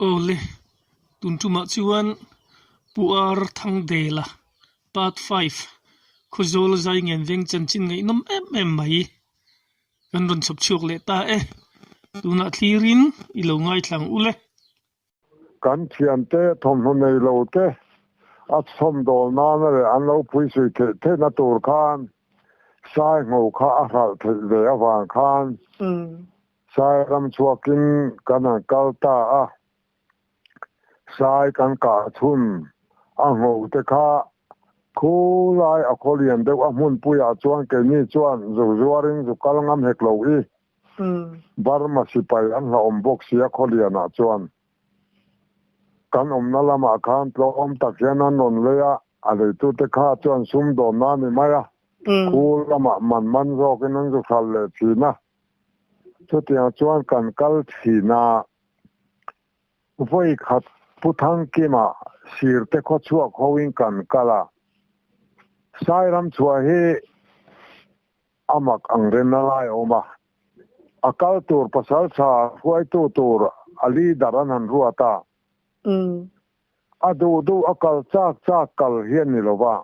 Awle, tun tumah chuan Pu Ar Thangdela Part Five, Khawzawl zai ngen veng chanchin ngaihnawm em em mai kan rawn chhawp chhuak leh ta e. Tunah thlirin i lo ngaithla ang u le. Kan thiante thawmhnaw nei lo te a chhawmdawl nana leh an lo phuisui theih theihna tur khan sai ngho kha a hralh theih ve avang khan Sai ram chhuakin kan han kal ta a, sai kan kah chhun a ngho te kha khulai a khaw lian deuh a hmunpuiah chuan keini chuan zu zuarin zu kal ngam hek lo i Burma sipai an hlauhawm bawk si a khaw lianah chuan kan awmna lamah khan tlawm tak hian an rawn lei a, a leitute kha chuan sumdawnna a ni mai a, khu lamah man man zawkin an zu hralh leh thin a. Chutiang chuan kan kal thin a, vawi khat Pu Thangkima sirte khaw chhuak hoin kan kal a, Sairam chhuah hi a mak ang renna lai a awm a, a kal tur pasaltha hruaitu tur a leader an han ruat a, A duh duh a kal chak chak kal hi a ni lo va,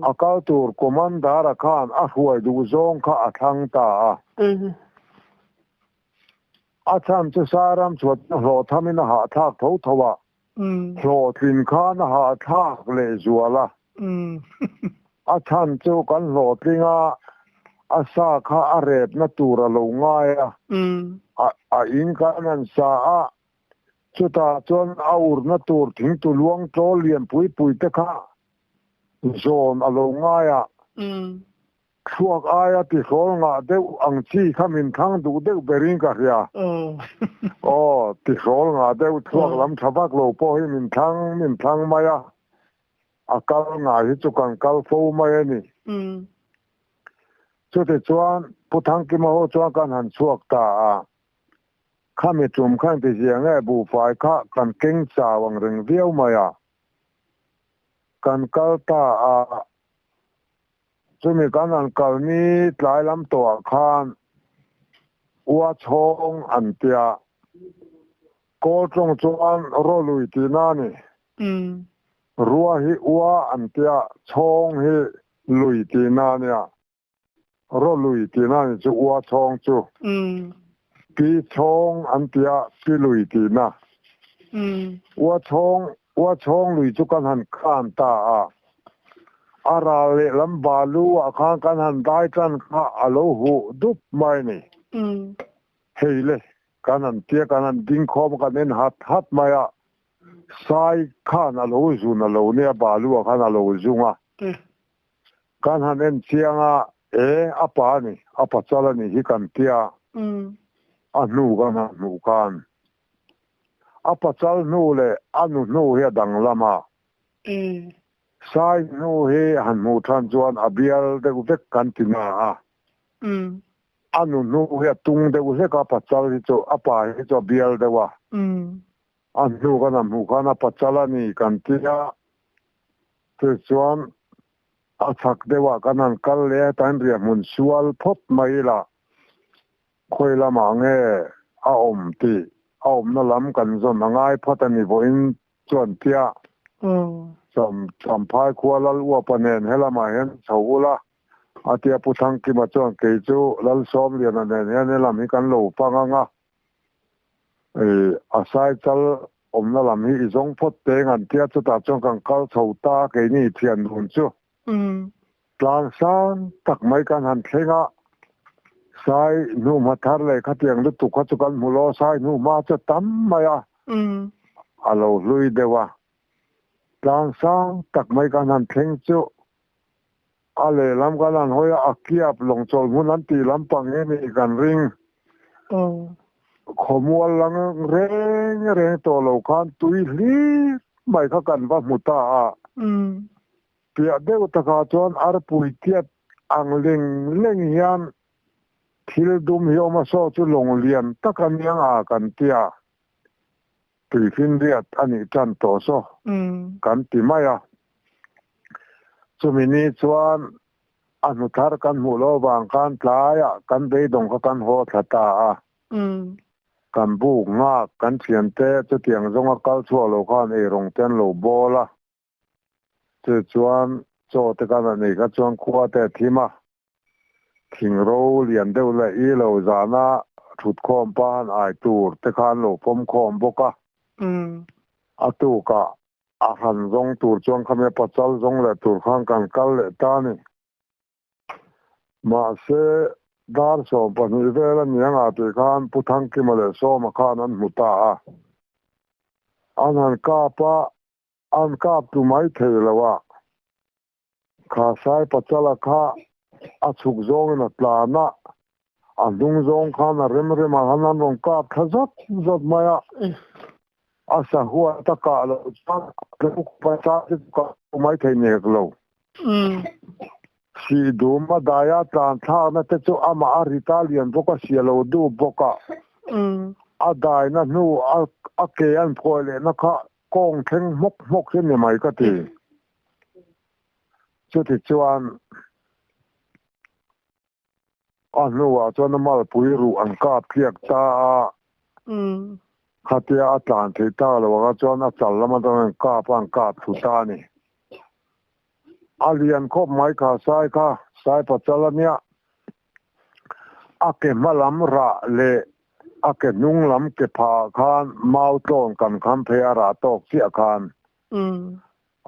a kal tur Commander-a khan a hruai duh zawng kha a thlang ta a. A chhan chu Sairam chhuat chu hlawhthamin a hahthlak tho tho a, hlawhtlin khan a hahthlak lehzual a. A chhan chu kan hlawhtling a, a sa kha a repna tur a lo ngai a, a in kan han sa a, Chutah chuan a urna tur thingtu luang tlawl lian pui pui te kha zawn a lo ngai a, thluak aia tihrawl ngah deuh ang chi kha min thlang duh deuh berin ka hria. Aw, tihrawl ngah deuh thluak lam tha vak lo pawh hi min thlang min thlang mai a, a kal ngai hi chu kan kal fo mai a ni. Chutichuan Pu Thangkima ho chuan kan han chhuak ta a. Khami tum khan ti zia nge buhfai kha kan keng chau ang reng viau mai a, kan kal ta a, chumi kan han kal ni tlai lam tawhah khan ua chhawng an tia, kawl tawng chuan rawlui tihna a ni, rua hi ua an tia, chhawng hi lui tihna a nia. Rawlui tihna ni chu ua chhawng chu. Pi chhawng an tia pi lui tihna. Ua chhawng ua chhawng lui chu kan han khan ta a. A ral lehlam balu ah khan kan han dai tan kha a lo huh dup mai ni. Hei le kan han tia kan han ding khawm kan en hat hat mai a. Sai khan a lo zun a lo nia balu ah khan a lo zung a. Kan han en chiang a, e, a pa a ni, a pachal a nih hi kan tia, a hnu kan han hmuh khan. A pachal hnu leh a nu hnu hi a danglam a, Sai hnu hi han hmuh than chuan a bial deuh vek kan ti na a, a nu hnu hi a tung deuh hlek a, pachal hi chu, a pa hi chu a bial deuh a, a hnu kan han hmuh khan a pachal a ni kan tia. Tichuan, a chhak deuhah kan han kal leh a, tain riahhmun sual phawt mai ila, khawi lamah nge a awm tih a awmna lam kan zawn a ngai phawt a ni vawiin chuan tia Champhai khua Lal Uapa nen helamah hian chho ula a tia Pu Thangkima chuan kei chu Lalsawmliana nen hian helam hi kan lo fang ang a, A sai chal awmna lam hi i zawng phawt teng an tia chutah chuan kan kal chho ta keini thian dun chu tlang sang tak mai kan han thleng a, sai hnuhma thar leh khatiang lutuk kha chu kan hmu lo a, sai hnuhma chu a tam mai a, a lo hlui deuh a, tlang sang tak mai kan han thleng chu A lehlam kan han hawi a, a kiap lawng chawlh hmun an tih lampang hi ni kan ring. Khawmual lang reng reng tawh lo khan tui hlir mai kha kan va hmu ta a. Piah deuh takah chuan arpui tiat ang leng leng hian thil dum hi awm a, saw chu lawng lian tak a niang a kan ti a. Tuifinriat a nih tan tawh saw kan ti mai a. Chumi ni chuan a hnu thar kan hmuh loh avang khan tlaiah kan beidawng kha kan haw thla ta a. Kan buk nghak kan thiante chutiang zawnga kal chhuak lo khan eirawng te an lo bawl a. Chu chuan chaw te kan han ei kha chuan khua te a thim a. Thing ro lian deuh leh i lo zana thutkhawm pa han ai tur te kha an lo pawm khawm bawk a. A tukah a han zawng tur chuan khami pachal zawng leh tur khan kan kal leh ta a ni. Mahse, dar 12 vel a ni anga tih khan Pu Thangkima leh Sawma khan an hmu ta a. An han kap a, an kap tu mai thei lo a. Kha Sai Pachala kha a chhuk zawngin a tlan a, a hnung zawng khan a rem rem ah khan an rawn kap thla zawt zawt mai a. A sahuat a kah loh chuan a tluk kah mai thei nek lo. Sih dum a daia tlan thlakna te chu amah a rit a lian bawk a sia lo duh bawk a. A daina hnu a ke an phuai lehna kha kawng thleng hmawk hmawk hi ni mai ka ti. Chuti chuan a hnuah chuan a malpui ruh an kap tliak ta a. Khatia a tlan theih tak lo anga chuan a chal lam atang an kap a, an kap thlu ta a ni. A lian khawp mai kha sai kha, sai pachal a nia. A ke hma lam rah leh a ke hnung lam ke phah khan mau tlawn kan kham phei a rah tawk chiah khan.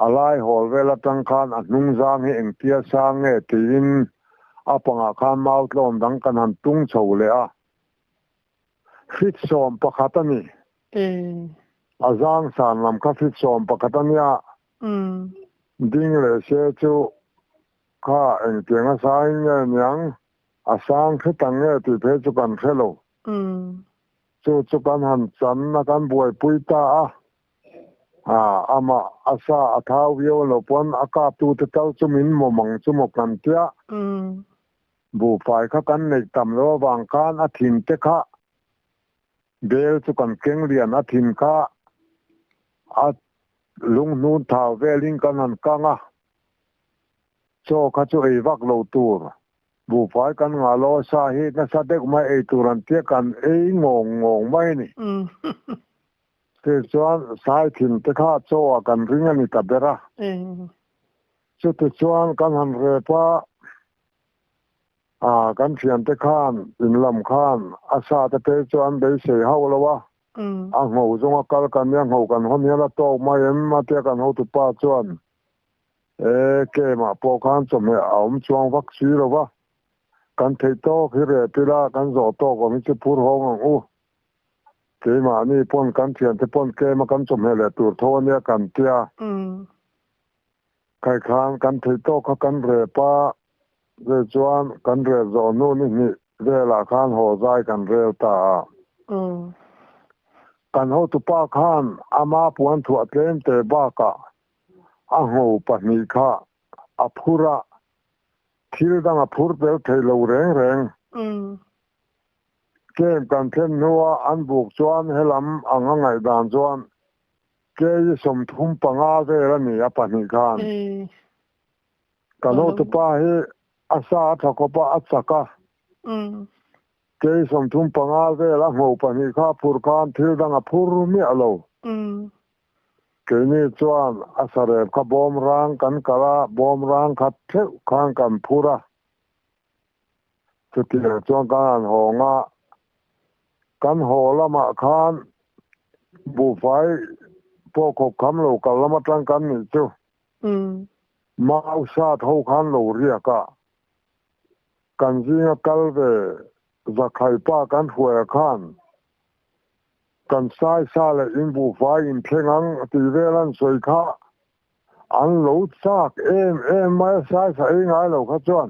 A lai hawl vel atang khan a hnung zang hi engtia sang nge tiin a pangah khan mau tlawn dang kan han tung chho leh a. Fit 11 a ni. A zang san lam kha fit 11 a nia. Ding leh se chu kha engtiang a sangin nge niang, a sang hret ang nge tih phei chu kan hre lo. Chu chu kan han chan a kan buaipui ta a. Amah a sa a thau viau lo pawn a kaptute tal chu min mawm ang chu maw kan tia. Buhfai kha kan neih tam lo avang khan a thin te kha bel chu kan keng lian a thin kha a lunghnun thau velin kan han kang a, chaw kha chu ei vak lo tur. Buhfai kan ngah lo a sa hi nasa deuh mai ei tur an tia kan ei ngawng ngawng mai a ni. Tichuan sai thin te kha chaw ah kan ring a ni ta ber a. Chutichuan kan han rep a. A, kan thiante khan, in lam khan a sa te phei chu an beisei hauh lo a, a ngho zawnga kal kan nia, ngho kan hawn hian a tawk mai em a tia kan hotupa chuan, E, kemah pawh khan chawhmeh a awm chuang vak si lo va, kan theih tawk hi rep ila, kan zawh tawk awm hi chu phur hawng ang u. Keimahni pawn kan thiante pawn kema kan chawhmeh leh tur tho a nia kan tia. Kaikhan kan theih tawk kha kan rep a, zui chuan kan rep zawh hnu ni hnih velah khan haw zai kan rel ta a. Kan hotupa khan ama puan thuah tlem te bakah a ngho 2 kha a phur a, thil dang a phur tel thei lo reng reng. Camp kan thlen hnua an buk chuan helam ang a ngaihdan chuan Kei 35 vel a ni a 2 khan. Kan hotupa hi a sa a tha khawp a, a chak a. Kei 35 vel a ngho 2 kha a phur khan thil dang a phur miah lo. Keini chuan a sarep kha bawm rang kan kal a, bawm rang khat theuh khan kan phur a. Chutiang chuan kan han hawng a, kan haw lamah khan buhfai pawh khawp kham lo kal lam atang kan nih chu. Mau sat ho khan lo riak a, kan zinga kal ve Zakhai pa kan hruaia khan kan sai sa leh in buhfai in thleng ang tih vel an sawi kha an lo chak em em mai a, sai sa ei ngai lo kha chuan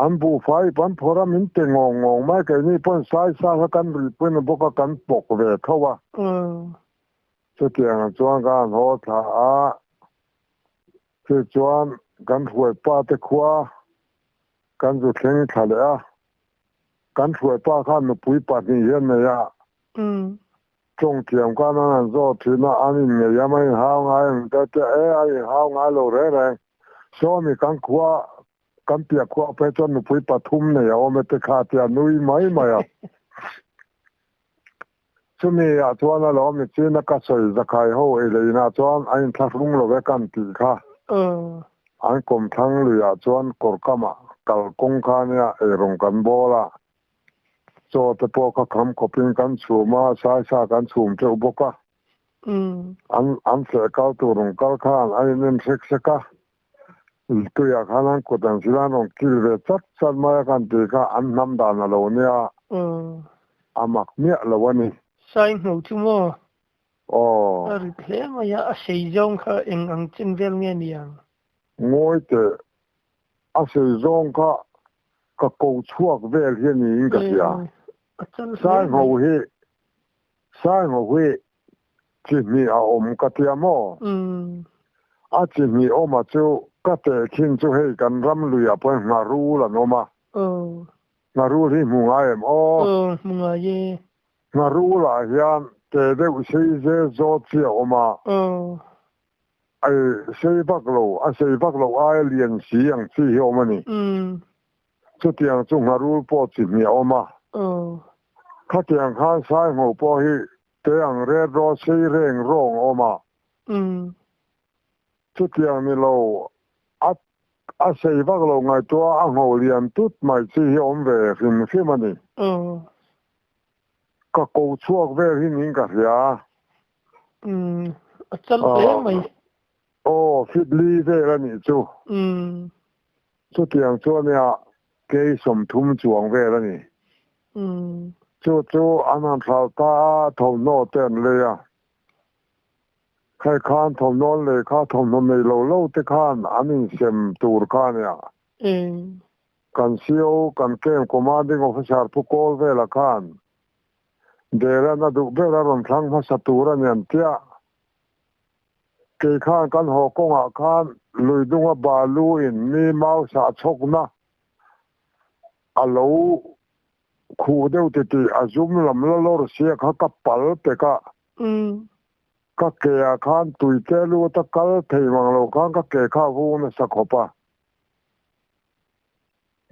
an buhfai pan phawrh a min ti ngawng ngawng mai, keini pawn sai sa kha kan rihpui na bawk a kan pawk ve tho a. Chutiang chuan kan han haw thla a, chu chuan kan hruai pa te khua kan zu thleng thla leh a, kan hruai pa khan nupui 2 hian nei a, tawng thiam khan an han zawt thin a, an inngeih a, an inhau ngai ang te tia, e an inhau ngai lo reng reng, sawmi kan khua kan piah khua phei chuan nupui 3 nei a awm e te kha tia nui mai mai a. Chumi ah chuan alawm ni chin a ka sawi zakhai ho ei leinah chuan a inthlahrung lo e kan tih kha. An kawmthlang luiah chuan kawr kamah kalkawng kha nia eirawng kan bawl a, chaw te pawh kha kham khawpin kan chhum a, saisa kan chhum teuh bawk a. An an feh kal tur rawn kal khan a in en hrek hrek a, tuiah khan an kut an sil a, an rawn kil ve chat chat mai a kan tih kha an hnam dan a lo nia, a mak miah lo a ni. Sai hmuh chu maw? Aw. A rit hle mai a, a sei zawng kha eng ang chen vel nge ni ang? Ngawi teh, a sei zawng kha ka ko chhuak vel hi a niin ka hria. A chal hle Sai mai. ngho hi, sai ngho hi chi hnih a awm ka tia maw? A chi hnih awma chu ka tehkhin chu hei kan ram luiah pawhin ngharul an awm a. Ngharul hi hmu ngai em aw? Aw, hmu ngai e. Ngharulah hian te deuh sei ze zawt chi a awm a. Ai sei vak lo, a sei vak loh aia lian si ang chi hi a awm a ni. Chutiang chu ngharul pawh chi hnih a awm a. Khatiang khan saingho pawh hi te ang ret rawh sei reng rawng a awm a. Chutiang ni lo, a a sei vak lo ngaihtuah a ngho lian tut mai chi hi a awm ve hrim hrim a ni. Ka ko chhuak vel hi niin ka hria. Umm, a chal hle mai. Aw, fit li vel a nih chu. Umm. Chutiang chu ania kei 30 chuang vel a ni. Umm. Chu chu an han hral ta a, thawmhnaw te an lei a. Hei khan thawmhnaw an lei kha thawmhnaw nei lo lo te khan an insem tur kha ania. Umm. Kan CO, kan Camp Commanding Officer Pu Kawlvela khan Deran a duh ber a rawn thlang hmasa tur a ni an tia. Kei khan kan haw kawngah khan Luidunga balu in mi mau sah chhawkna a lo khuh deuh titih a zum lam la lawr sia kha ka pal pek a. Ka ke ah khan tuite lut a kal thei mang lo khan ka ke kha a vung nasa khawp a.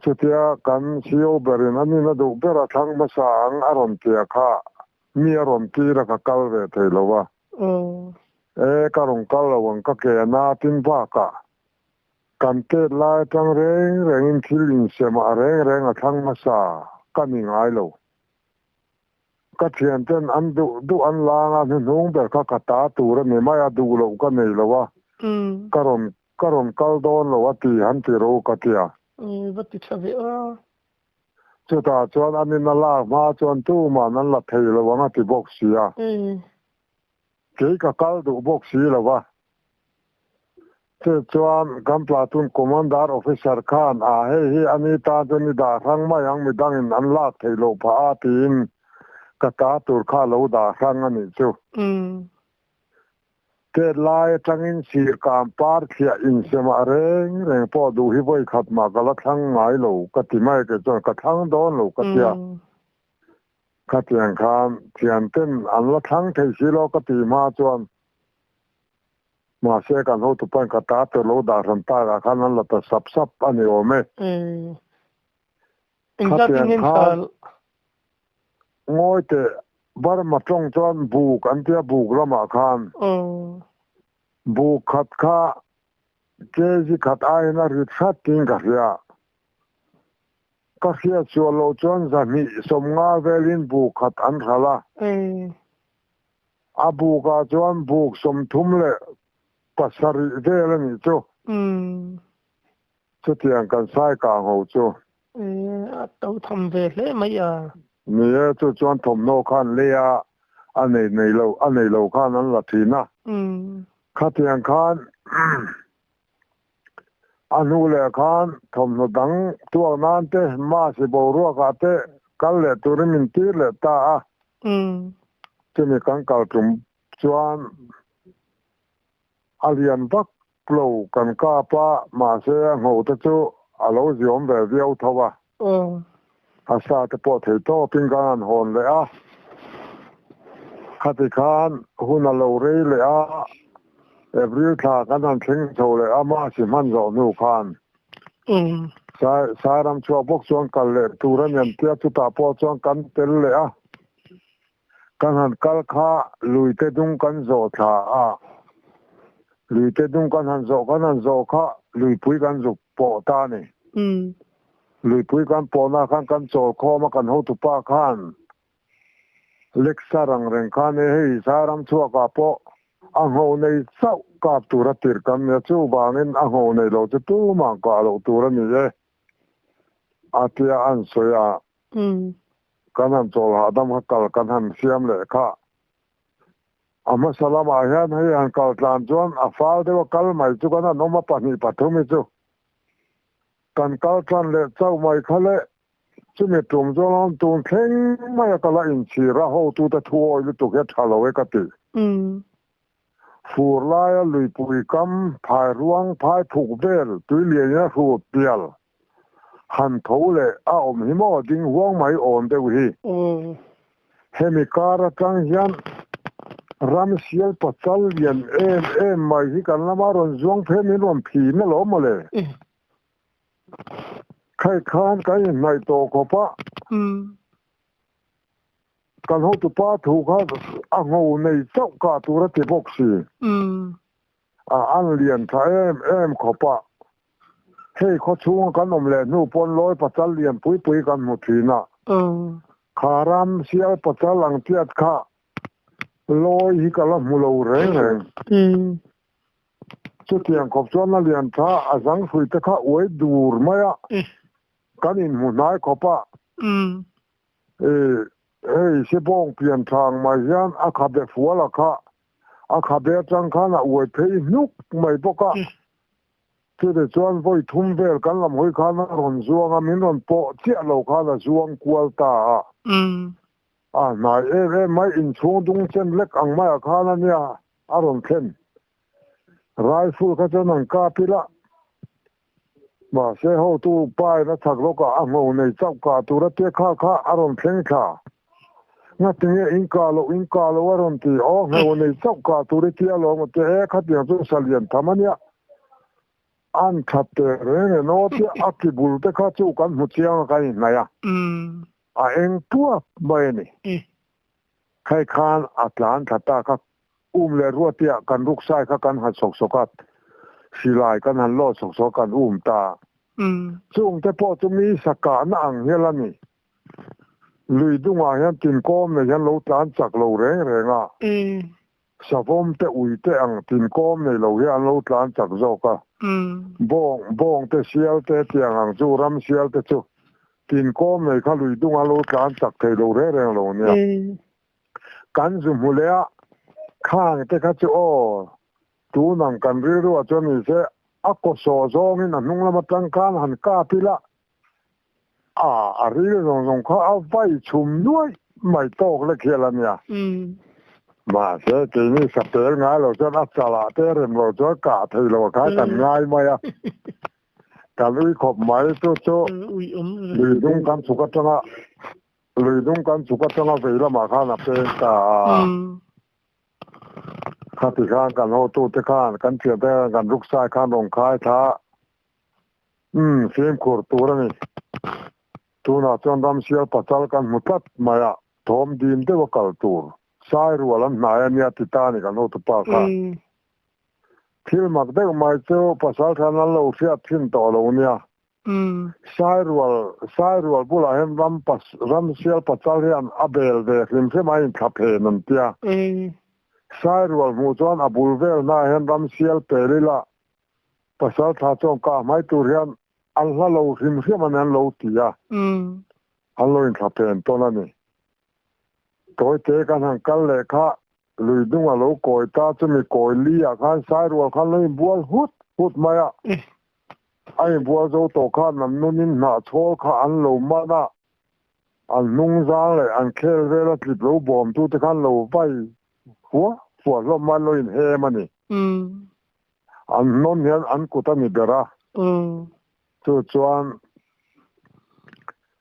Chutia kan CO berin a nina duh ber a thlang hmasa ang a rawn tia kha mi a rawn tir a ka kal ve thei lo a. E ka rawn kal lo ang ka ke a na tin bakah kan tet lai atang reng rengin thil insem ah reng reng a thlang hmasa ka ni ngai lo. Ka thianten an duh duh an lang a hnuhnung ber kha ka ta tur a ni mai a duh loh ka nei lo a ka rawn Ka rawn kal dawn lo a ti han ti ro ka tia. I va ti tha ve a. Chutah chuan an in a lak hma chuan tuman an la thei lo ang a ti bawk si a. Kei ka kal duh bawk si lo va. Chu chuan kan platoon commander officer khan a hei hi a ni tan chuan i dah hrang mai ang midangin an lak theih loh phah a tiin ka ta tur kha a lo dah hrang a nih chu. Tet lai atangin sir kam par thliah insemah reng reng pawh duh hi vawi khat mah ka la thlang ngai lo ka ti mai kei chuan ka thlang dawn lo ka tia. Khatiang khan thianten an la thlang thei si lo ka ti hma chuan mahse kan hotupain ka ta tur lo dah hran takah khan an la ta sap sap a ni awm e. Engzat in Khatiang nge khan thla Ngawi teh, Burma tawng chuan buk an tia buk lamah khan. Buk khat kha kg khat aiin a rit hrat tiin ka hria. Ka hriat sual loh chuan 250 velin buk khat an hral a. A bukah chuan buk 37 vel a nih chu. Chutiang kan sai kang ho chu. A to tham ve hle mai a. Ni e, chu chuan thawmhnaw khan lei a, a nei nei lo, a nei lo khan an la thin a. Khatiang khan a hnu leh khan thawmhnaw dang tuak nan te, Masi boruakah te kal leh turin min tir leh ta a. Chumi kan kal tum chuan a lian vak Plo kan kap a, mahse a ngho te chu a lo ziawm ve viau tho a. A sa te pawh thei tawpin kan han hawn leh a. Khati khan hun a lo rei leh a, April thla kan han thleng chho leh a, Masi hman zawh hnu khan Sairam chhuak bawk chuan kal leh tur a ni an tia, chutah pawh chuan kan tel leh a. Kan han kal kha luite dung kan zawh thla a, luite dung kan han zawh kan han zawh kha luipui kan zuk pawh ta a ni. Luipui kan pawhna khan kan chawl khawm a, kan hotupa khan Leksa rang reng khan e hei Sairam chhuakah pawh a ngho nei chauh kap tura tirh kan nia, chuvangin a ngho nei lo chu tumah kah loh tur a ni e a tia an sawi a. Kan han chawl hahdam kha kal kan han siam leh kha. A hmasa lamah hian hei han kal tlan chuan a fal deuh a kal mai chu kan han awm a pahnih pathum hi chu kan kal tlan leh chauh mai kha le. Chumi tum chuan awm tun thleng mai a ka la inchhir a hotute thu awi lutuk hi a tha lo e ka ti. Fur laia luipui kam phai ruang phai phuk vel tui lian in a hrut pial han tho leh a awm hi maw ding huang mai awn deuh hi. Hemi kar atang hian ram sial pachal lian em em mai hi kan lama rawn zuang phei min rawn phin alawm mawle. Khai khan kan inhnaih tawh khawp a. Kan hotupa thu kha a ngho nei chauh kah tur a ti bawk si. A an lian tha em em khawp a. Hei khawchhunga kan awm leh hnu pawn lawi pachal lian pui pui kan hmu thin a. Kha ram sial pachal ang tiat kha lawi hi ka la hmu lo reng reng. Chutiang khawp chuan a lian tha a zang hrui te kha uai dur mai a. Kan inhmu hnai khawp a. Hei Sibawng pian thang mai hian a khabe fual a kha a khabe atang khan a uai phei hnuk mai bawk a. Chutah chuan vawi thum vel kan lam hawi khan a rawn zuang a, min rawn pawh chiah lo khan a zuang kual ta a. A hnai em em mai, inchhung dung chen lek ang maiah khan a nia a rawn thlen. Rifle kha chuan an kap ila, mahse hotu pain a chak lawkah a ngho nei chauh kah tur a tia kha kha a rawn thleng thla. Ngatinge in kah loh in kah loh a rawn ti, aw ngho nei chauh kah tur i tia alawm a tia, e khatiang chu salian tham a nia. An that teh reng e naw tia a ki bul te kha chu kan hmu chiang a kan inhnaih a, a eng puap mai a ni. Hei khan a tlan thla ta kha um leh ruatia kan ruksai kha kan han sawk sawk a, silai kan han lawt sawk sawk a kan um ta. Chung te pawh chu mi sa kahna ang hial a ni. Lui dungah hian tinkawm nei hian lo tlan chak lo reng reng a, savawm te ui te ang tinkawm nei lo hi an lo tlan chak zawk a. Bawng, bawng te sial te tiang ang chu ram sial te chu Tinkawm nei kha lui dung a lo tlan chak thei lo reng reng lo nia. Kan zu hmu leh a, khang te kha chu aw, tun ang kan rilru ah chuan ni se a kaw saw zawngin a hnung lam atang khan han kap ila, a a ril zawng zawng kha a vai chhum nuaih mai tawk lek hial a nia. Mahse keini sapel ngai lo chuan a chalah te rem lo chuan kah thei lo a kha kan ngai mai a. Ka lui khawp mai chu chu lui dung kan chhuk atanga lui dung kan chhuk atanga vei lamah khan a peng ta a. Khati khan kan hotute khan kan thiante khan kan ruksai khan rawn khai thla a. Umm fimkhur tur a ni. Tunah chuan ramsial pachal kan hmu tlat mai a, thawm dim deuh a kal tur. Sai rual an hnai a nia ti ta a ni kan hotupa khan. Thil mak deuh mai chu pasal than an lo hriat thin tawh lo nia. Sairual Sairual bulah hian ram pas ramsial pachal hian a bel ve hrim hrim a inthla phen an tia. Sairual hmuh chuan a bul vel hnaah hian ramsial pel ila pasal tha chuan kah hmai tur hian an hla lo hrim hrim a ni an lo ti a. An lo inthla phen tawn a ni. Tawite kan han kal leh kha Lui dung a lo kawi ta chumi kawi li ah khan Sairual khan lo inbual hut hut mai a. A inbual zo tawh khan an nunin hnah chhawl kha an lo man a, an hnung zang leh an khel vel a tlip lo bawm tu te khan lo vai fua fua hlawm mai an lo inhem a ni. An hnawn hian an kut a ni ber a. Chu chuan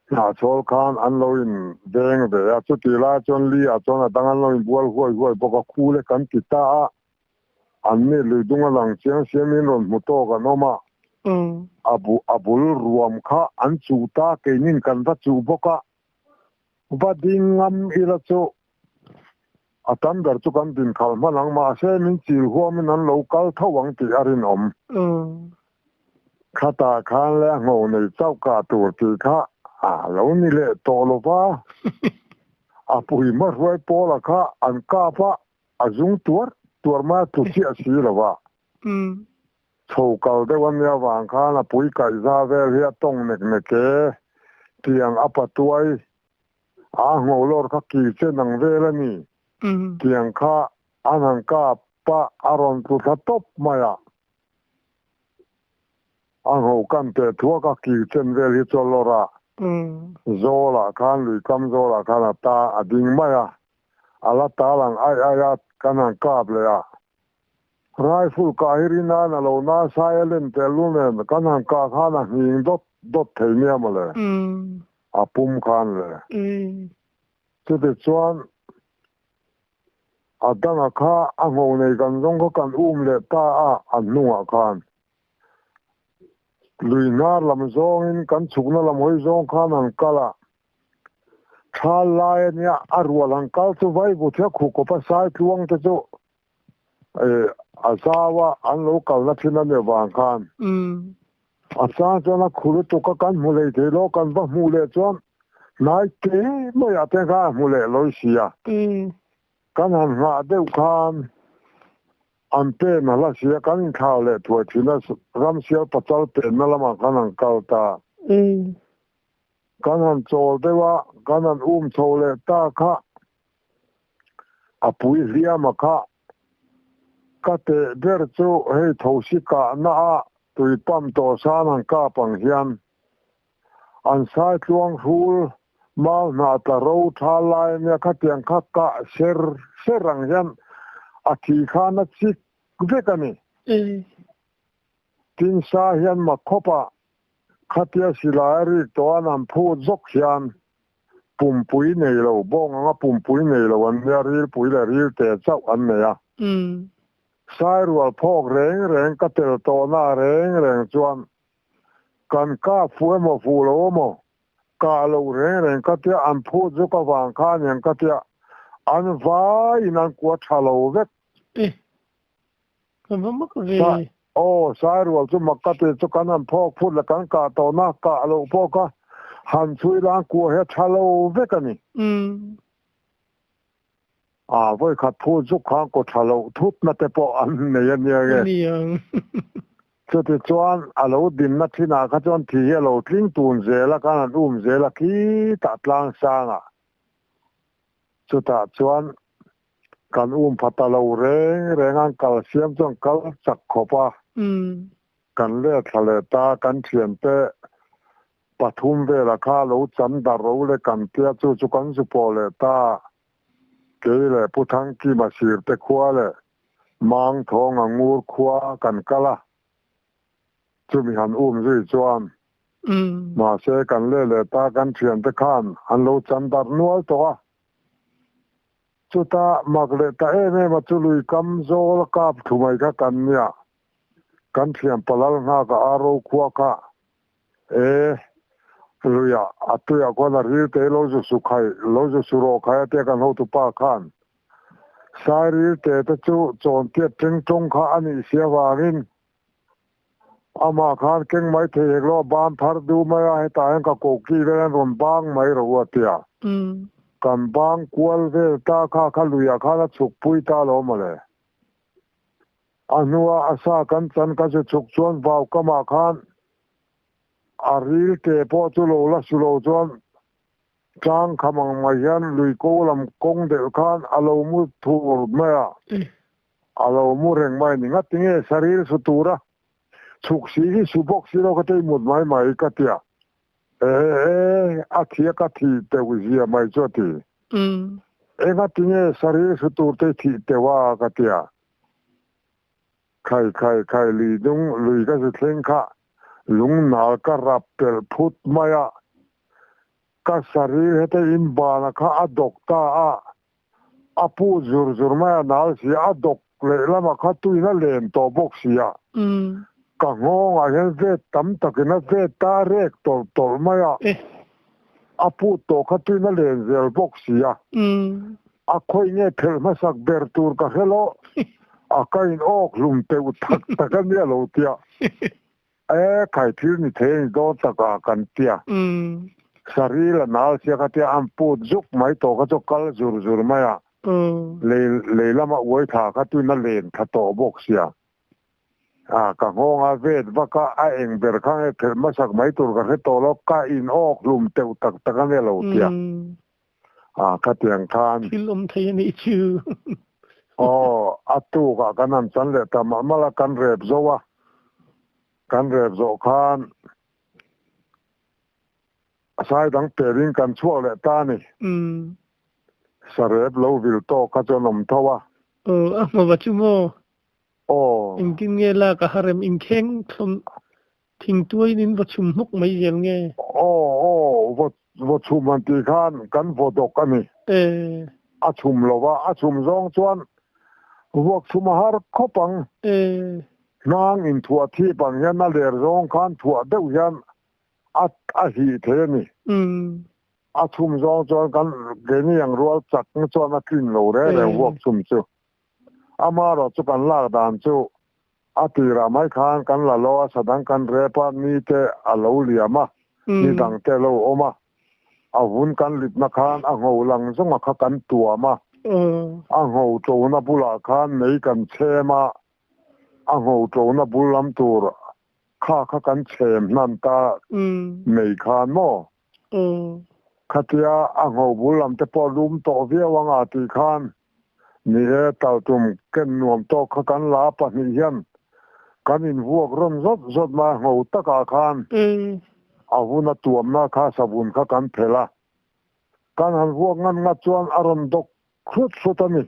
hnahchhawl khan an lo in veng ve a, chuti lai chuan li ah chuan a dang an lo in bual huai huai bawk a, khu le kan ti ta a, an ni lui dung a lang chiang siam in rawn hmu tawk an awm a, a bu a bul ruam kha an chuh ta keinin kan va chuh bawk a, va ding ngam ila chu. A tam ber chu kan din khalh hman ang, mahse min chil huamin an lo kal tho ang tih a rinawm. Khatah khan leh a ngho nei chauh kah tur tih kha a lo ni leh tawh lo va, a pui hmahruai pawla kha an kap a, a zung tuar tuar mai a tlu chiah si lo va. Chho kal deuh a nia vang khan a pui kaihza vel hi a tawng nek nek e, tiang a patuai a ngho lawr kha kir chen ang vel a ni, tiang kha an han kap a, a rawn tlu thla tawp mai a. A ngho kan teh thuak a kir chen vel hi chu a lawr a, zawlah khan luikam zawlah khan a ta a ding mai a, a la tal ang aih aih a kan han kap leh a. Rifle kah hi rin aiin a lo nasa e len tel lu nen kan han kah khan a nghing dawt dawt thei nia mawle, a pum khan le. Chuti chuan a danga kha a ngho nei kan zawng kha kan um leh ta a, a hnungah khan lui hnar lam zawngin kan chhukna lam hawi zawng khan han kal a, thal lai a nia a rual han kal chu vaivut hi a khuh kawp a sai tluang te chu a zau a, an lo kalna thin a nih vang khan a chang chuan a khu lutuk a kan hmu lei thei lo, kan va hmuh leh chuan hnai te maiah te khan a hmu leh lawi si a, kan han nghah deuh khan an pen a hla si a, kan inthlau leh thuai thin a, ramsial pachal penna lamah khan an kal ta. Kan han chawl deuh a, kan han um chho leh ta kha a pui hliam a kha. Ka teh ber chu hei thosi kahna a tui pump tawh san han kap ang hian an sai tluang hrul mau hnah tla ro tha lai ania khatiang kha kah ser ser ang hian a thi khan a chik vek a ni. Tin sa hian mak khawp a Khatia silai a rik tawh an han phut zawk hian pumpui nei lo, bawng anga pumpui nei lo an nia, rilpui leh rilte chauh an nei a. Sairual phawk reng reng ka tel tawhna reng reng chuan kan kap fuh emaw fuh lo emaw kah loh reng reng ka tia an phut zawk avang kha aniang ka tia an vaiin an kua tha lo vek. Ka va mak ve. Aw, Sairual chu mak ka ti chu kan han phawk phut leh kan kah tawhna kah loh pawh kha han chhui lang kua hi a tha lo vek a ni. A vawikhat phut zuk khan kaw tha loh thutna te pawh an nei a nia nge. Chuti chuan a lo dinna thinah kha chuan thi hi a lo tling tun zel a, kan han um zel a khitah tlang sangah. Chutah chuan Kan um pha ta lo reng reng a, an kal siam chu an kal chak khawp a. Kan let thla leh ta, kan thiante pathum vela kha lo chan dar ro le kan tia chu chu kan zu pawh leh ta. Kei leh Pu Thangkima sirte khua leh Mangthawnga ngur khua kan kal a, chumi han um zui chuan mahse kan let leh ta, kan thiante khan an lo chan dar nual tawh a. Chutah mak leh ta em em a chu lui kam zawl a kap thu mai kha kan nia. Kan thiam palal nghak a aro khua kha e luiah a tuiah khuan a ril te lo zu su khai lo zu su rawh khai a tia kan hotu pa khan sai ril te te chu chawn tiat teng tawng kha a nih si avangin amah khan keng mai thei hek lo a ban phar duh mai a, hetah hian ka koki vel an rawn bang mai ro a tia. Kan bang kual vel ta kha kha luiah khan a chhuk pui ta lo mawle. A hnua a sa kan chan ka zu chhuk chuan vau kamah khan a ril te pawh chu lo la su lo chuan tlang kham ang mai hian lui ko lam kawng deuh khan a lo mu thur mai a. A lo mu reng mai ni ngati nge saril su tura chhuk si hi su bawk si lo ka tei mut mai mai ka tia e e a thi a ka thi teuh zia mai chu a ti e ngati nge saril su tur te thih teuh a ka tia khai khai khai lui dung lui ka zu thleng kha lung nal ka rap pelh phut mai a ka saril heta in bana kha a dawk ta a A pu zur zur mai a nal si a, a dawk lehlamah kha tuin a len tawh bawk si a. Ka nghawngah hian vet tam takin a vet ta a rek tawlh tawlh mai a. A put tawh kha tuin a len zel bawk si a. A khawi nge phelh hmasak ber tur ka hre lo, a ka in awk hlum teuh tak tak a nia lo tia. E khai thil ni thei a ni dawn tak a kan tia. Saril a nal sia kha tia an put zuk mai tawh kha chu kal zur zur mai a. Lei lei lama uai thla kha tuin a len thla tawh bawk sia. A ka nghawng a vet vak a, a eng ber kha nge phelh hmasak mai tur ka hre tawh lo, ka in awk hlum teuh tak tak a nia lo tia. A khatiang khan. Thil awm thei a nih chu. Aw, a tukah kan han chan leh ta mah malh a, kan rep zo a, kan rep zawh khan sai dang perin kan chhuak leh ta a ni. Sarep lo vil tawk kha chuan awm tho a. Aw, a hmava chu maw? Aw. Engtin nge lak a harem inkheng thlawm thingtuaiin in va chhum hmuk mai zel nge? Aw, aw, va, va chhum han tih khan kan vaw dawk a ni. E. A chhum lo va, a chhum zawng chuan vuak chhum a har khawp ang. E. Hnang inthuah thip ang hian a ler zawng khan thuah deuh hian a, a hih thei a ni. A chhum zawng chuan kan keini ang rual chak chuan a tlin lo reng reng vuak chhum chu. Amaherawh chu kan lak dan chu a tirah mai khan kan la lo a, sadang kan rep a, ni te a lo liam a, ni dang te a lo awm a, a vun kan litna khan a ngho lang zawnga kha kan tuam a, a ngho ṭona bulah khan mei kan chhem a, a ngho ṭona bul lam tur kha kha kan chhem hnan ta mei khan maw? Khatia a ngho bul lam te pawh lum tawh viau anga tih khan Ni e, taltum ken nuam tawk kha kan la pahnih hian kan invuak rawn zawt zawt mai a, ngho takah khan a vun a tuamna kha savun kha kan phelh a, kan han vuak ngan ngat chuan a rawn dawk hrut hrut a ni.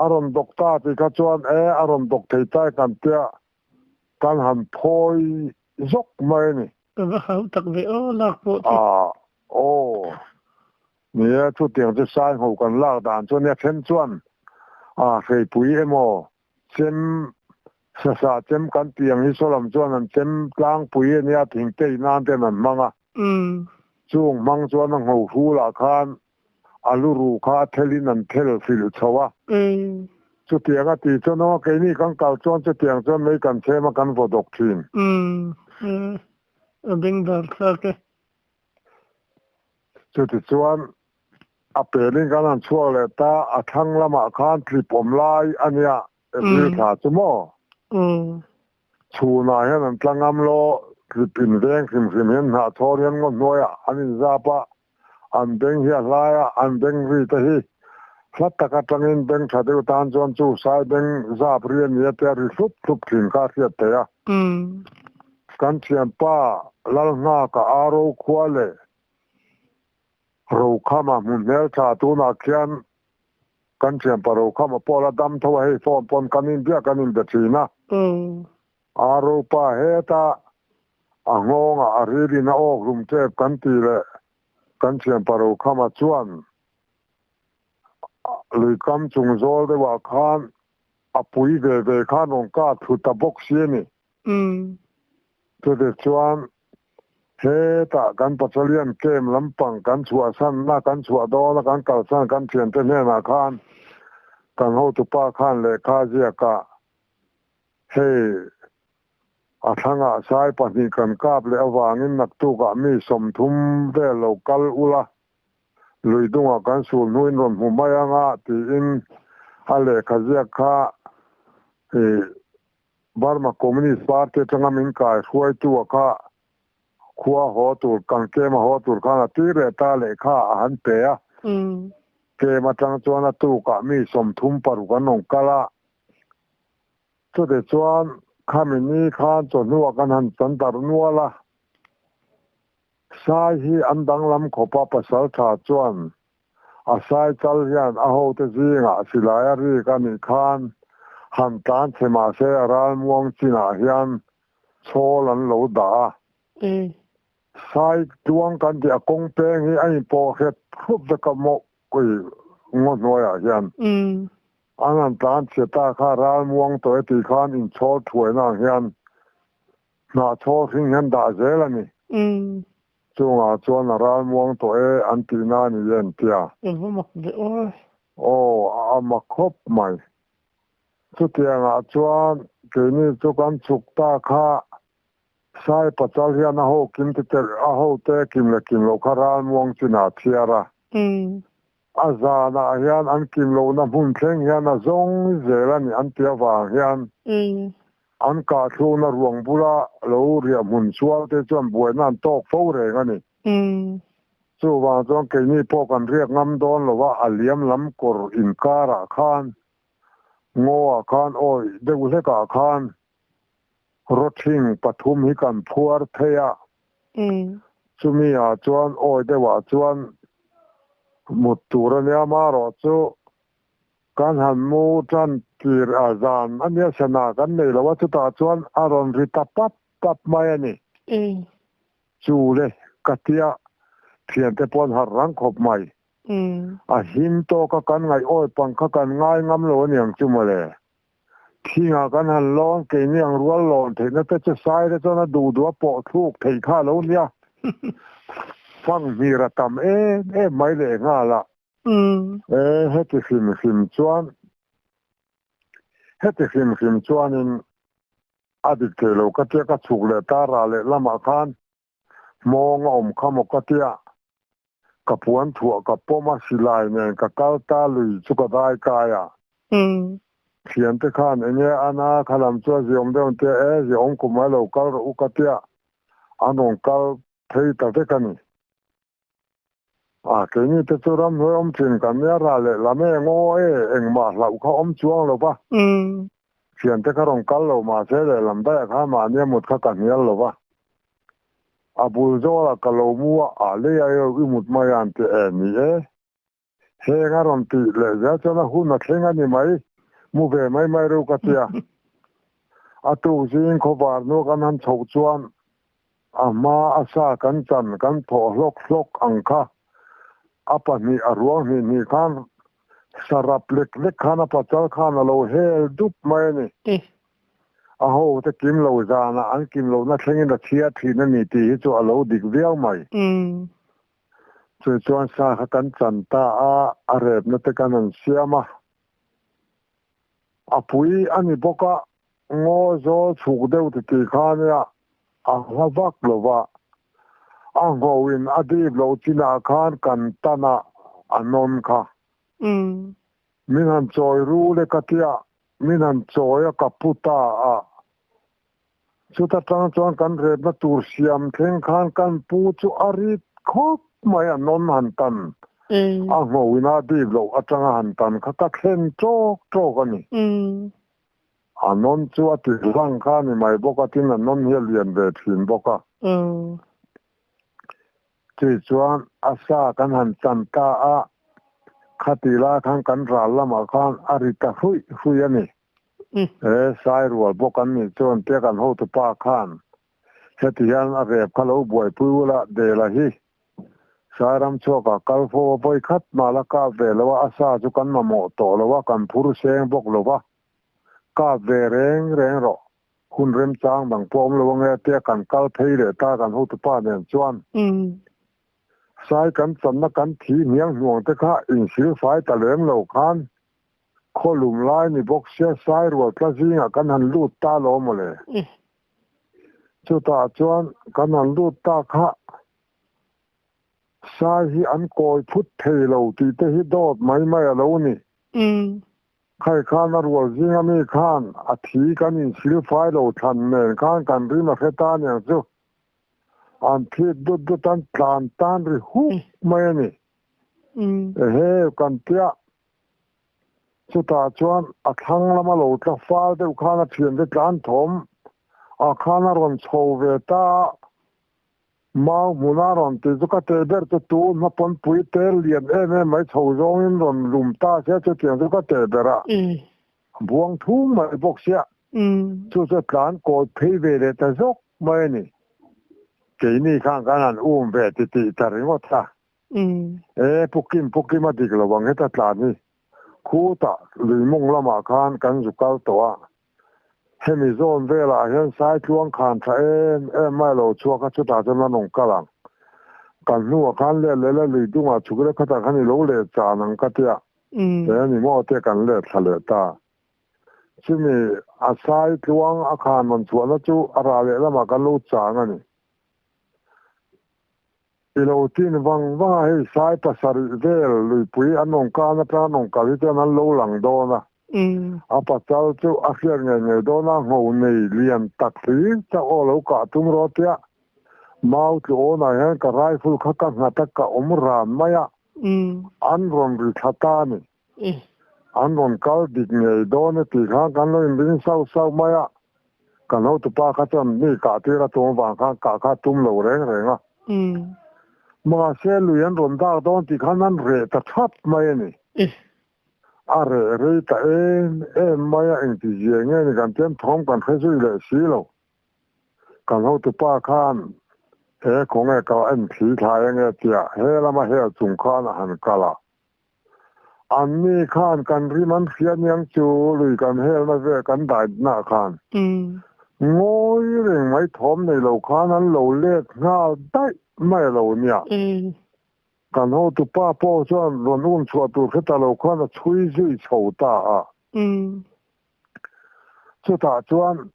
A rawn dawk ta tih kha chuan e, a rawn dawk thei ta e kan tia kan han phawi zawk mai a ni. Ka va hau tak ve aw lak pawh chu. Aw. Ni e, chutiang chu Saingho kan lak dan chu nia then chuan a hreipui emaw chem sasa chem kan tih ang hi sawlam chuan an chem tlangpui a nia thingtei nan ten an hmang a. Chung hmang chuan a ngho hrulah khan a lu ruh kha a thelin an thel hrilh chho a. Chutiang a tih chuan aw keini kan kal chuan chutiang chuan mei kan chhem a kan vaw dawk thin. A bengvar thlak e. Chutichuan, a pelin kan han chhuak leh ta, a thlang lamah khan tlip awm lai a nia, April thla chu maw? Chhunah hian an tla ngam lo, tlip inveng hrim hrim hian hnahchhawr hian ngaw hnuaiah an inzap a, an beng hi a hlai a, an beng ri te hi hla tak atangin beng tha deuh tan chuan chu sai beng zap ri a nia tia ri hlup hlup thin kha a hriat theih a. Kan thianpa Lalnghaka Aro khua leh Rokhama hmun hmeltha tunah khian kan thianpa Rokhama pawh la dam tho a, hei phone pawn kan inbiak kan inbe thin a. Aro pa heta a nghawngah a rilin a awk hlum tep kan tih leh kan thianpa Rokhama chuan luikam chung zawl deuhah khan a pui ve ve khan rawn kah thlu ta bawk si a ni. Chutih chuan hetah kan Patralian camp lampang kan chhuahsanna, kan chhuah dawna kan kalsan kan thiante hnenah khan kan hotupa khan lehkha ziakah hei a thlangah sai pahnih kan kap leh avangin naktukah mi 30 vel lo kal ula, lui dungah kan sul hnuin rawn hmu mai anga tiin a lehkha ziak kha ih Burma Communist Party atanga min kai hruaitu a kha khua haw tur kan kem a haw tur khan a tir leh ta lehkha a han pe a. Kem atang chuan a tukah mi 36 an rawn kal a. Chutih chuan khami ni khan chawhnuah kan han chan darh nual a. Sai hi an danglam khawp a pasal tha chuan A sai chal hian a hote zingah silai a rik a nih khan han tlan che mahse a ralmuang chinah hian chhawl an lo dah a. Sai tuang kan tih a kawng peng hi a inpawh hret hrup vek a maw ui ngaw hnuaiah hian. An han tlan che ta kha ralmuang tawh e tih khan inchhawl thuaina ang hian hnah chhawl hring hian dah zel a ni. Chungah chuan a ralmuang tawh e an tihna a ni e an tia. A va mak ve aw. Aw, a mak khawp mai. Chutiangah chuan keini chu kan chhuk ta kha Sai Pachal hian a ho kim te telh a ho te kim leh kim loh kha ralmuang chinah a chhiar a. A zanah hian an kim lohna hmun thleng hian a zawng zel a ni an ti avang hian an kahthlukna ruang bula lo riah hmun sual te chuan buaina an tawk fo reng a ni. Chuvang chuan keini pawh kan riak ngam dawn lo a, a liam lam kawr inkarah khan ngaw ah khan awi deuh hlekah khan Rawthing pathum hi kan phuar thei a, chumi ah chuan awi deuh ah chuan mut tur a nia marawh chu kan han mu tan tir a zan a nia sana kan nei lo a chutah chuan a rawn ri ta pap pap mai a ni. Chu le ka tia thiante pawh an harh rang khawp mai. A him tawk a kan ngaih awi pang kha kan ngai ngam lo a niang chu mawle. Thingah kan han lawn, keini ang rual lawn theihna te chu Saire chuan a duh duh a pawh thluk theih kha a lo nia. Fang hmir a tam em em mai leh nghal a. E, heti hrim hrim chuan, heti hrim hrim chuanin a dik thei lo ka tia ka chhuk leh ta rah leh lamah khan Hmawng a awm kha maw ka tia, ka puan thuah ka pawm a, silai nen ka kal ta lui chu ka dai kai a. Thiante khan enge ana kha lam chu a ziawm deuh an tia, e ziawm kum a lo kal rawh u ka tia, an rawn kal phei ta vek a ni. A, keini te chu ramhnuai awm thin kan nia ral leh lam e ngaw e, engmah hlauh kha awm chuang lo va. Thiante kha rawn kal lo mahse lehlam daih ah khan mahni a mut kha ka hnial lo va. A bul zawlah ka lo mu a, a lei a eo i mut mai a an ti e, ni e. Heng a rawn tih leh zel chuan a hun a thleng a ni mai, mu ve mai mai reuh ka tia. A tuk zing khawvar hnu kan han chhoh chuan a hma a sa kan chan kan thawh hlawk hlawk ang kha a pahnih a ruang hnih hnih khan sarap lek lek khan a pachal khan a lo hel dup mai a ni. A ho te kim lo zanah an kim lohna thlengin a chhiar thin a ni tih hi chu a lo dik viau mai. Chu chuan sa kha kan chan ta a, a repna te kan han siam a. A pui a ni bawk a, ngaw zawl chhuk deuh ti ti kha nia a hla vak lo va. A nghoin a dip loh chinah khan kan tan a, a nawn kha. Min han chawi ru le ka tia, min han chawi a ka pu ta a. Chuta tang chuan kan repna tur siam thleng khan kan pu chu a rit khawp mai a nawn han tan a nghoin a dip loh atanga han tan kha ka thlen tawk tawk a ni. A nawn chu a ti hlang kha a ni mai bawk a tin a nawn hi a lian ve thin bawk a. Chui chuan a sa kan han chan ta a, khati lai khan kan ral lamah khan a ri ta hruih hruih a ni. He sai rual bawk an nih chuan tia kan hotupa khan heti hian a rep kha lo buaipui ula Dela hi Sairam chhuakah kal fo a vawi khat mah la kap ve lo a, a sa chu kan mamawh tawh lo a, kan phur seng bawk lo va, kap ve reng reng rawh, hun remchang dang pawh awm lo ange tia kan kal phei leh ta kan hotupa nen chuan sai kan channa kan thi hniang hnuang te kha insilfai ta lem lo khan Khaw lum lai ni bawk sia sai rual tla zingah kan han lut ta lo maw le? Chutah chuan kan han lut ta kha sai hi an kawi phut thei lo tih te hi dawt mai mai a lo ni. Khai khan a rual zinga mi khan a thi kan insil fai lo thlan nen khan kan rim a hre ta aniang chu an thlit dut dut an tlan tan ri huk mai a ni. Ehe kan tia Chutah chuan a thlang lama lo tla fal deuh khan a thiante tlan thawm ah khan a rawn chho ve ta a, mau hmuna rawn tih chu ka teh ber chu tu hmapawnpui te lian em em mai chho zawngin rawn lum ta sia chutiang chu ka teh ber a, buang thung mai bawk sia, chu chu tlan kawi phei ve leh ta zawk mai a ni. Keini khan kan han um ve titih ta ringawt a. E, Pu Kim, Pu Kim a dik lo ang heta tlan hi. Khutah Luimung lamah khan kan zu kal tawh a. Hemi zawn velah hian Saitluang khan tha em em mai lo chhuak a, chutah chuan an rawn kal ang. Kan hnuah khan let leh la lui dungah chhuk ila khatah khan i lo leh chan ang ka tia. He a ni maw te kan let thla leh ta. Chumi a sai tluang a khan rawn chhuahna chu a rah leh lamah kan lo chang a ni. I lo tin vang vang a, hei sai pasarih vel luipui an rawn kan atang an rawn kal hi chuan an lo lang dawn a. A pasal chu a hriat ngei ngei dawn a, ngho nei lian tak hlir chauh aw lo kah tum rawh tia mau tlu awnah hian ka rifle kha ka nghat a, ka awm ran mai a, an rawn ri thla ta a ni. An rawn kal dik ngei dawn e tih khan kan lo inring sauh sauh mai a, kan hotupa kha chuan mi kah tir a tum avang khan kah kha a tum lo reng reng a. Mahse lui an rawn dak dawn tih khan an reh ta thap mai a ni. A reh rei ta em em mai a, engti zia nge ni kan tiam thawm kan hre zui leh si lo. Kan hotupa khan he khawnge ka en thli thlai ange tia he lama hel chung khan a han kal a. Anni khan kan rim an hria niang chu lui kan helna vel kan daitna khan ngawi reng mai thawm nei lo khan an lo let nghal daih mai a lo nia. Kan hotupa pawh chuan rawn um chhuah tur hre ta lo khan a chhui zui chho ta a. Chutah chuan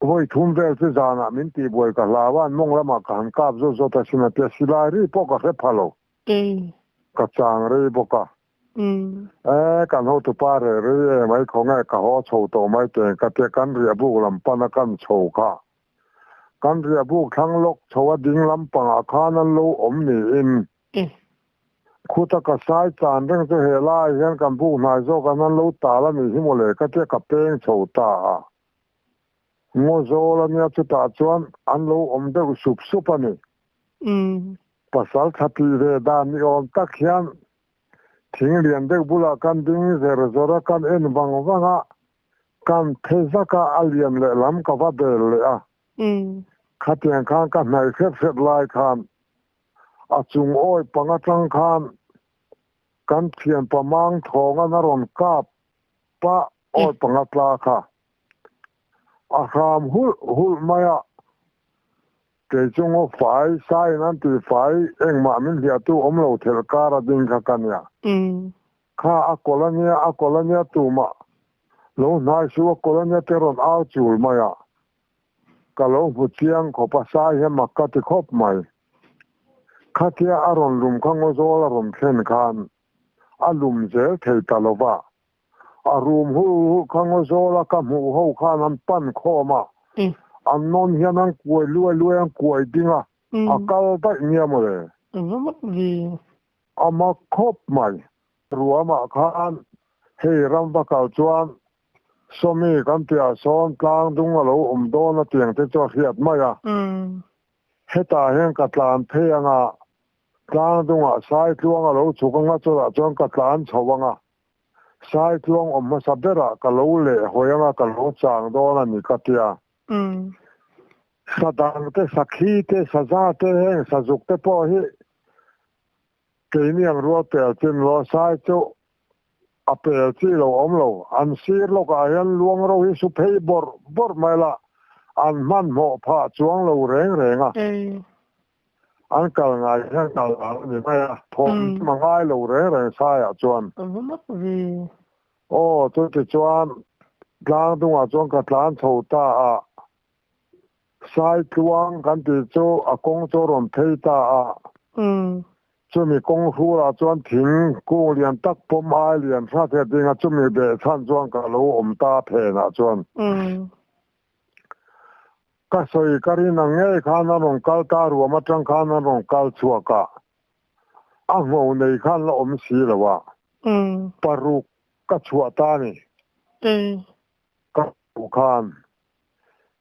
vawi thum vel chu zanah min tihbuai ka hlau a, an mawng lamah ka han kap zawt zawt a sin a tia silai ri pawh ka hre pha lo. Ka chang rei bawk a. E, kan hotupa reh rei e mai khawnge ka haw chho tawh mai teng ka tia kan riah buk lam pan a kan chho kha. Kan riah buk thlang lawk chho a ding lampangah khan an lo awm niin. Khuta ka sai chan reng chu he laiah hian kan buk hnai zawk an an lo tal a nih hi mawle ka tia ka peng chho ta a. Ngaw zawl a nia chutah chuan an lo awm deuh sup sup a ni. Pasal tha tih ve dan ni awm tak hian thing lian deuh bulah kan ding zer zawr a, kan en vang vang a, Kan phe zak a, a lian lehlam ka va bel leh a. Khatiang khan ka hnaih hrep hrep lai khan a chung awi pang atang khan kan thianpa mang thawngan a rawn kap pah awi panga tla kha a hram hulh hulh mai a. Kei chu ngaw fai, saiin an tih fai, engmah min hliahtu awm lo thelh kar a ding kha ka nia. Kha a kawlh a nia, a kawlh a nia tumah lo hnai suh, a kawlh a nia te rawn au chul mai a. Ka lo hmu chiang khawp a, sai hian mak ka ti khawp mai. Khatia a rawn lum kha ngaw zawl a rawn thlen khan a lum zel thei ta lo va. A rum hul hul kha ngaw zawla ka hmuh ho khan an pan khawm a, an nawn hian an kuai luai luai an kuai ding a, a kal daih nia mawle. A mak khawp mai. Ruamah khan hei ram va kal chuan Sawmi kan tihah sawn tlang dung a lo awm dawn a tiang te chu a hriat mai a. Hetah hian ka tlan phei ang a, tlang dungah Saitluang a lo chhuk ang a, chutah chuan ka tlan chho ang a. Saitluang awm hmasa berah ka lo leh hawi ang a, ka lo chang dawn a ni ka ti a. Sadang te, sakhi te, saza te heng sazuk te pawh hi keini ang rual pel chin lo sai chu a pel chi lo awm lo. An sir lawkah hian luang ro hi su phei bawrh bawrh mai la, an hmanhmawh phah chuang lo reng reng a. An kal ngai hian kal dan a ni mai a, thawm a ngai lo reng reng saiah chuan. Aw, chuti chuan tlang dungah chuan ka tlan chho ta a, sai tluang kan tih chu a kawng chu a rawn phei ta a. Chumi kawng hrulah chuan thing kung lian tak pawm ai lian hrat he ding a, chumi behchhan chuan ka lo awm ta phenah chuan. Ka sawi ka rin ang ngei khan an rawn kal ta ruam atang khan an rawn kal chhuak a, a ngho nei khan la awm si lo a, paruk ka chhuah ta a ni. Ka hmuh khan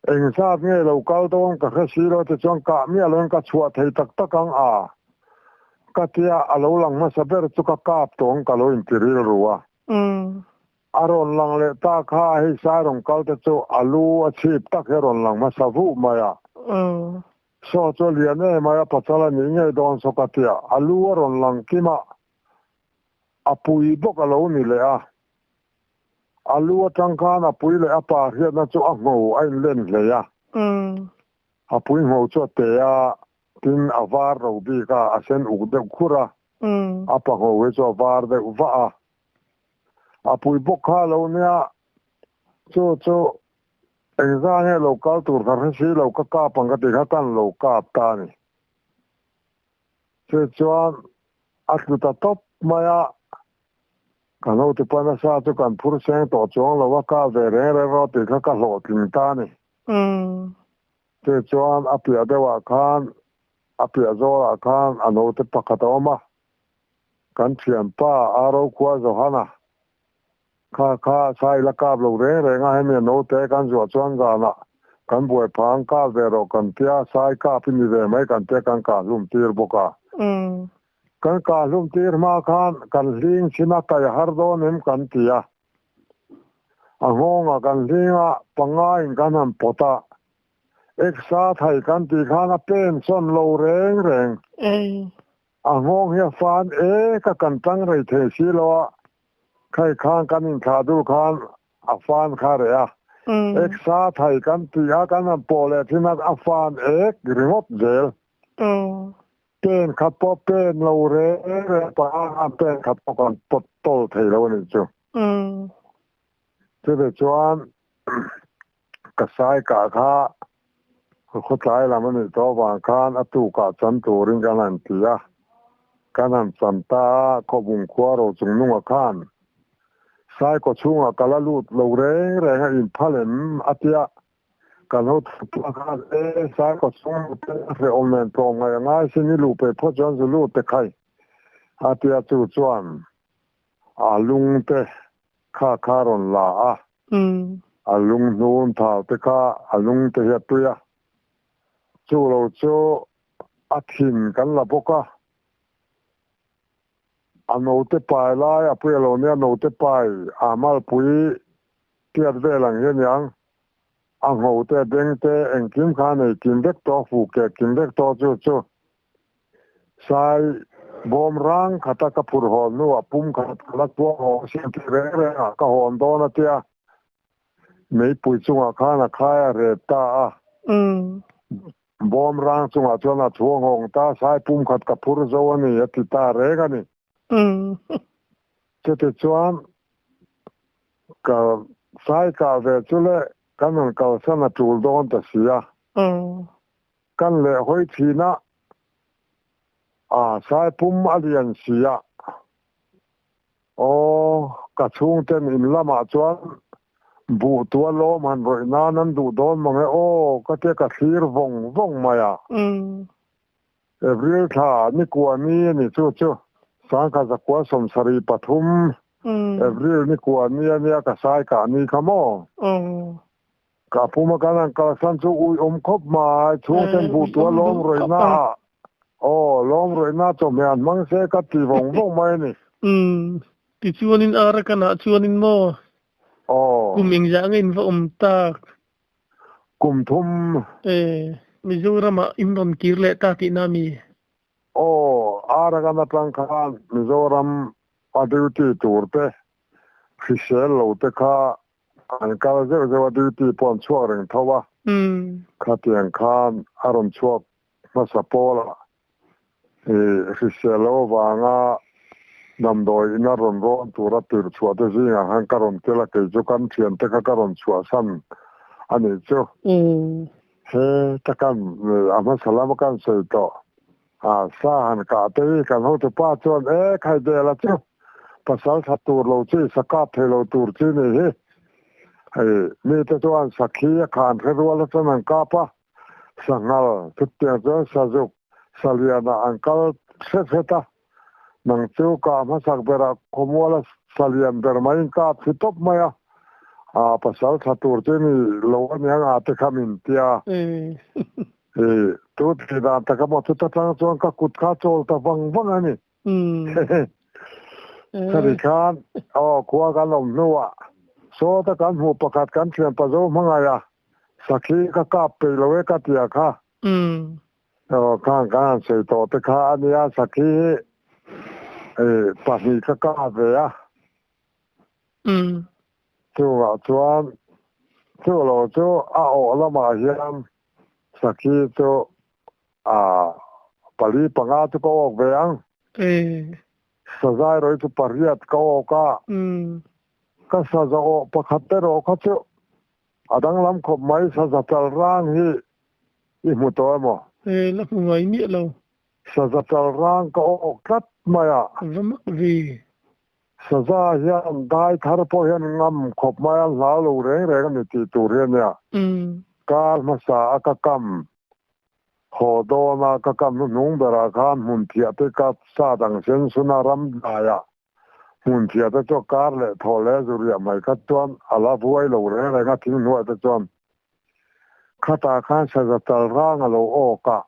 engzat nge lo kal dawn ka hre si lo tichuan kah miah loin ka chhuah thei tak tak ang a, ka tia a lo lang hmasa ber chu ka kap tawh ang ka lo inti rilru a. A rawn lang leh ta kha hei sai rawn kal te chu a lu a chhip tak hi a rawn lang hmasa vuh mai a. Saw chu a lian em mai a, pasal a nih ngei dawn saw ka tia. A lu a rawn lang kim a, a pui bawk a lo ni leh a. A lu atang khan a pui leh a pa hriatna chu a ngho a inlen hlei a. A pui ngho chu a te a. Tin, a var ro bik a, a sen uk deuh khur a, a pangho hi chu a var deuh vah a. A pui bawk kha lo nia, chu chu engzah nge lo kal tur ka hre si lo, ka kap ang ka ti kha kan lo kap ta a ni. Chu chuan a tlu ta tawp mai a, kan hotupa nasa chu kan phur seng tawh chuang lo a, kap ve reng reng rawh tih kha ka hlawhtling ta a ni. Chu chuan a piah deuhah khan, a piah zawlah khan a naute pakhat a awm a, kan thianpa Aro khua Johana kha kha sai la kap lo reng reng a, hemi a naute kan zuah chuan zanah kan buai phang kap ve rawh kan tia, sai kap i ni ve mai kan tia kan kah hlum tir bawk a. Kan kah hlum tir hma khan kan hling chhin a kai har dawn em kan ti a. A nghawngah kan hling a, pangaiin kan han pawt a, Eksa thai kan tih khan a pen sawn lo reng reng. A nghawng hi a fan ek a, kan tang rei thei si lo a, khai khan kan inthlah dul khan a fan kha reh a. Eksa thai kan tih a, kan han pawh leh thin a, a fan ek ringawt zel. Pen khat pawh pen lo reng reng pah a, a pen khat pawh kan pawt tawl thei lo a nih chu. Chutah chuan ka sai kah kha khawtlai lam a nih tawh avang khan a tukah chan turin kan han ti a, kan han chan ta a, khawbung khua ro chung nungah khan sai kaw chhungah ka la lut lo reng reng a, inphal em a tia. Kan ho thupla khan e sai kaw chung te hrehawm nen tlawm ngaih a ngai sin i luh peih phawt chuan zu lut te khai a tia chu chuan a lung te kha kha rawn la a, a lung hnun thau te kha a lung te hi a tui a, chu lo chu a thin kan la bawk a, a note pai lai a pui a lo nia note pai a malpui Tiat vel ang hi a niang. A ngho te, a beng te, engkim kha a nei kim vek tawh, a fuh keh kim vek tawh chu chu. Sai bawm rang khata ka phur hawn hnuah pum khat ka la chuang haw sin tih reng rengah ka hawn dawn a tia. Meipui chungah khan a khai a rep ta a. Bawm rang chungah chuan a chhuang hawng ta, sai pum khat ka phur zo a ni a ti ta reng a ni. Chutichuan Ka sai kah ve chu le kan rawn kalsan a tul dawn ta si a. Kan leh hawi thin a, a sai pum a lian si a. Aw, ka chhungten in lamah chuan buh tua lawm han rawih nan an duh dawn mang e aw ka tia ka thlir vawng vawng mai a. April thla ni kua ni a ni chu chu sangkhat zakua 73 April ni kua ni a nia ka sai kah ni kha maw? Ka puma kan han kalsan chu ui awm khawp mai chhungten buh tua lawm rawihna ah aw lawm rawihna chawhmeh an hmang se ka ti vawng vawng mai a ni. Tichuanin Arakan ah chuanin maw? Aw. Kum engzah nge in va awm tak? Kum thum. E, Mizoramah in rawn kir leh ta tihna mi? Aw, Arakan atang khan Mizoram a duty tur te, hrisel lo te kha an kal zeuh zeuh a, duty pawh an chhuak reng tho a, khatiang khan a rawn chhuak hmasa pawl a, hrisel lo avanga damdawi ina rawn rawn tura tirh chhuah te zingah khan ka rawn tel a, kei chu kan thiante kha ka rawn chhuahsan a nih chu. He ta kan a hmasa lama kan sawi tawh a, sa han kah te hi kan hotupa chuan e khai Dela chu pasal tha tur lo chi sa kap thei lo tur chi ni hi, hei mite chuan sakhi a khan hre rual aṭan an kap a, Sanghal, chutiang chuan Sazuk, Saliana an kal hret hret a, nang chu kah hmasak berah khawmuala Salian ber maiin kap thi tawp mai a, aa pasal tha tur chu ni lo a niang aa te kha min ti a. I tu tih dan tak a maw chuta tang chuan ka kut kha chawl ta vang vang a ni. Khati khan aw khua kan awm hnuah sawta kan hmuh pakhat kan thianpa zo hmangaih a, Sakhi ka kap peih lo e ka ti a kha. Aw khang kan han sawi tawh te kha a nia sakhi hi pahnih ka kap ve a. Chungah chuan chu lo chu a awh lamah hian sakhi chu a. Pali panga chu ka awk ve ang. Sazai rawih chu pariat ka awk a. Ka saza awh pakhat erawh kha chu a danglam khawp mai. Saza chal rang hi i hmu tawh emaw? E, la hmu ngai miah lo. Saza chal rang ka awk tlat mai a. Va mak ve. Saza hian dai thar pawh hian ngam khawp mai a hlau lo reng reng a ni tih tur hi a nia. Kar hmasa a ka kam haw dawn a, ka kam hnuhnung berah khan hmun thiah te ka sat ang sen sun a, ram daiah hmun thiah te chu a kar leh thaw leh zu riah mai kha chuan a la vuai lo reng reng a, thing hnuai te chuan khatah khan saza chal rang a lo awk a.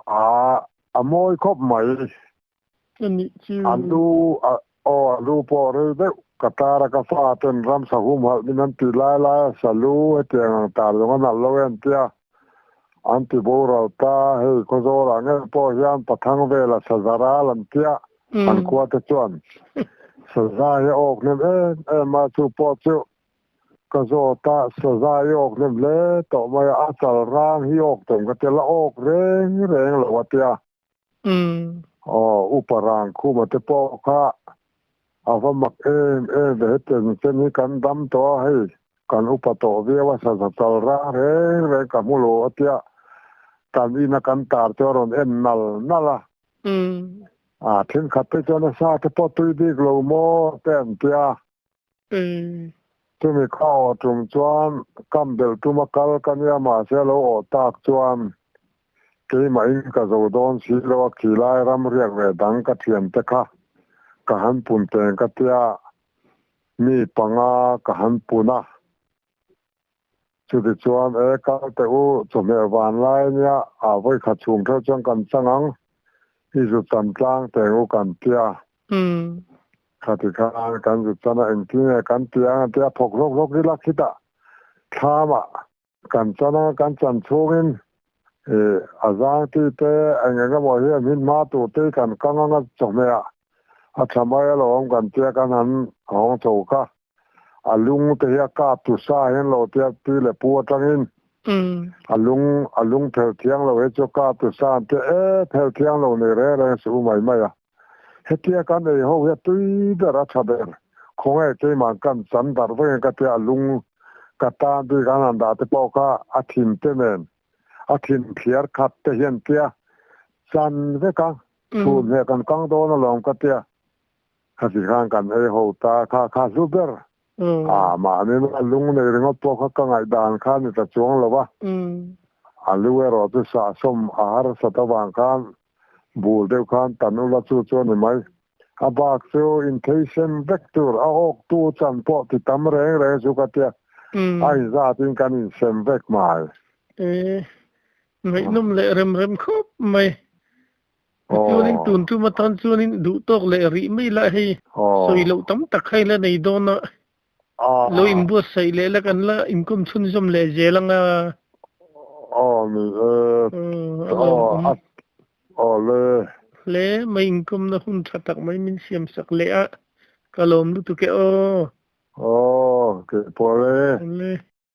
A a mawi khawp mai. Anih chu. A lu a aw a lu pawh rei deuh ka tar a ka fa ten ramsa humhalh min an ti lai lai a salu hetiang ang tar zawng a nalh lo em tia an ti boral ta hei Khawzawl ah ngei pawh hian pathang vel a saza ral an tia an khua te chuan saza hi a awk hnem em em a chu pawh chu Ka zawt a, saza i awk hnem hle tawh mai a, a chal rang hi awk tawm ka tia, la awk reng reng lo a tia. Aw, upa rang khuma te pawh kha a va mak em em ve, hetiang chen hi kan dam tawh a, hei kan upa tawh viau a, saza chal rang reng reng ka hmu lo a tia, kan ina kan tar chu a rawn en nal nal a. A, thenkhat te chuan a sa te pawh tui bik lo maw te an tia. Chumi kha aw tum chuan kam belh tuma kal ka nia mahse lo aw tak chuan keimah in ka zo dawn si lo a khilai ram riak ve dang ka thian te kha ka han pun teng ka tia mi panga ka han pun a chuti chuan e kal teh u chawhmeh van lai ania a vawikhat chhung theuh chuan kan chang ang i zu chan tlang teng u kan tia. Khati khan kan zut chan a, engtin nge kan ti ang an ti a, thawk hlawk hlawk ila khitah thlamah kan chan ang a, kan chan chhungin ih a zang ti te eng eng emaw hian hmin hma tur te hi kan kang ang a, chawhmeh ah a tha mai alawm kan tia kan han hawng chho kha. A lung te hi a kap tu sa hian lo tia pi leh pu atangin a lung a lung phel thiang lo hi chu kap tu sa an tia e phel thiang lo nei reng reng suh u mai mai a. Hetia kan ei ho hi a tui ber a tha ber. Khawnge keimah kan chan darh vek in ka tia a lung ka tan bik an han dah te pawh kha a thin te nen a thin phiar khat te hian tia chan vek a chhun hmeh kan kang dawn alawm ka tia. Khati khan kan ei ho ta kha kha hlu ber. A mahni a lung nei ringawt pawh kha ka ngaihdan kha ni ta chuang lo va. A lu erawh chu sahsawm a harsat avang khan bul deuh khan tan ula chu chu a ni mai. A bak chu intheisem vek tur a awktu chan pawh ti tam reng reng chu ka tia. A inzatin kan insem vek mai. E, ngaihnawm leh rem rem khawp mai. Tichuanin tun tum atan chuanin duh tawk leh rih mai lah hei sawi loh tam tak kha ila nei dawn a, lo inbuatsaih leh la kan la inkawm chhunzawm leh zel ang a. Aw ni e, aw le. Hle mai inkawmna hun tha tak mai min siamsak leh a, ka lawm lutuk e aw. Aw, keipawh le. Le.